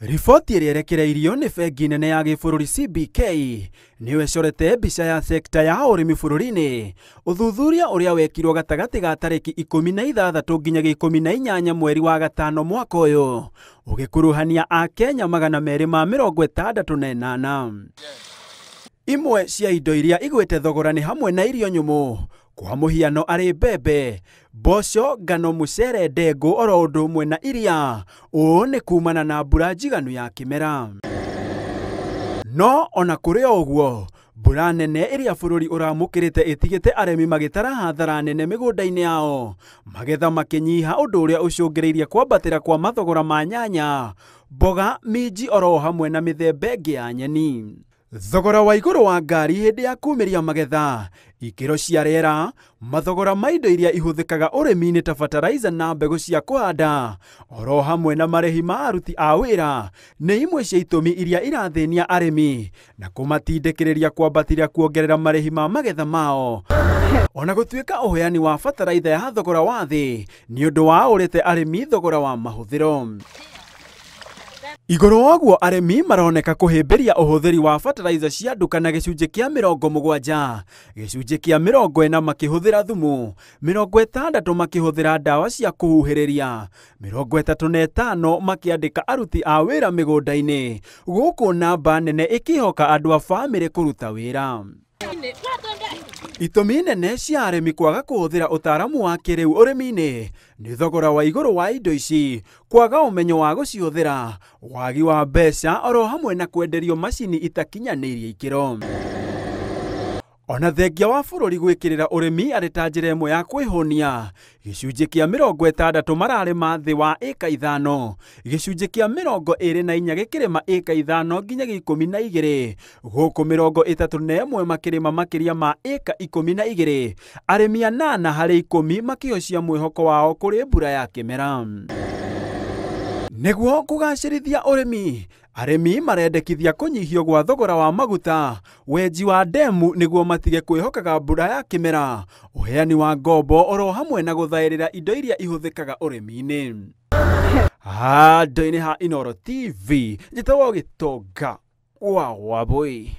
Riboti ĩrĩa ĩrekereirio nĩ bengi nene ya gĩbũrũri CBK nĩyo ĩcorete mbica ya sekta ya ũrĩmi bũrũri-inĩ. Ũthuthuria ũrĩa wekirwo gatagatĩ ga tarĩki 16 nginyagia 18 mweri wa gatano mwaka ũyũ ũgĩkuruhania Akenya 268. Imwe cia indo iria igwĩte thogora nĩ hamwe na irio nyũmũ, kwa mũhiano arĩ mbembe, mboco, ngano, mũcere, ndengũ oro ũndũ ũmwe na iria. Ũũ nĩ kumana na mbura njiganu ya kĩmera. No ona kũrĩ o ũguo, mbura nene ĩrĩa bũrũri ũramũkĩrĩte ĩtigĩte arĩmi magĩtara hathara nene mĩgũnda-inĩ yao, magetha makĩnyiha, ũndũ ũrĩa ũcũngĩrĩirie kwambatĩra kwa mathogora ma nyanya, mboga, minji oro hamwe na mĩthemba ĩngĩ ya nyeni. Thogora wa igũrũ wa ngari hĩndĩ ya kumĩria magetha, ikĩro cia rĩera, mathogora ma indo iria ihũthĩkaga ũrĩmi-inĩ ta fertilizer na mbegũ cia kũhanda, oro hamwe na marĩhi ma aruti a wĩra nĩ imwe cia itũmi iria irathĩnia arĩmi na kũmatindĩkĩrĩria kwambatĩria kuongerera marĩhi ma magetha mao. Ona gũtuĩka ũheani wa fertilizer ya thogora wa thĩ nĩ ũndũ wa ũrĩte arĩmi thogora wa mahũthĩro. Igũrũ wa ũguo arĩmi maroneka kũhĩmbĩria ũhũthĩri wa fertilizer cia nduka na gĩcunjĩ kĩa 70, gĩcunjĩ kĩa 40 makĩhũthĩra thumu, 60 makĩhũthĩra ndawa cia kũhuhĩrĩria, 35 makĩandĩka aruti a wĩra mĩgũnda-inĩ, gũkũ namba nene ĩkĩhoka andũ a bamĩrĩ kũruta wĩra. Itũmi nene cia arĩmi kwaga kũhũthĩra ũtaaramu wa kĩrĩu ũrĩmi-inĩ nĩ thogora wa igũrũ wa indo ici, kwaga ũmenyo wa gũcihũthĩra, wagi wa mbeca oro hamwe na kwenderio macini itakinyanĩirie ikĩro. Ona thengia wa bũrũri gwĩkĩrĩra ũrĩmi arĩ ta njĩra ĩmwe ya kwĩhũnia, gĩcunjĩ kĩa 60 mararĩma thĩ wa ĩka 5, gĩcunjĩ kĩa 24 gĩkĩrĩma ĩka 5 nginyagia 12, gũkũ 31 makĩrĩma makĩria ma ĩka 12, arĩmi 8 harĩ 10 makĩhocia mwĩhoko wao kũrĩ mbura ya kĩmera. Nĩguo kũgacĩrithia ũrĩmi, arĩmi marendekithia kũnyihio gwa thogora wa maguta, wenji wa ndemu nĩguo matige kwĩhokaga mbura ya kĩmera, ũheani wa ngombo oro hamwe na gũthaĩrĩra indo iria ihũthĩkaga ũrĩmi-inĩ. Handũ-inĩ ha Inooro TV, njĩtagwo Gĩtonga wa Wabũi.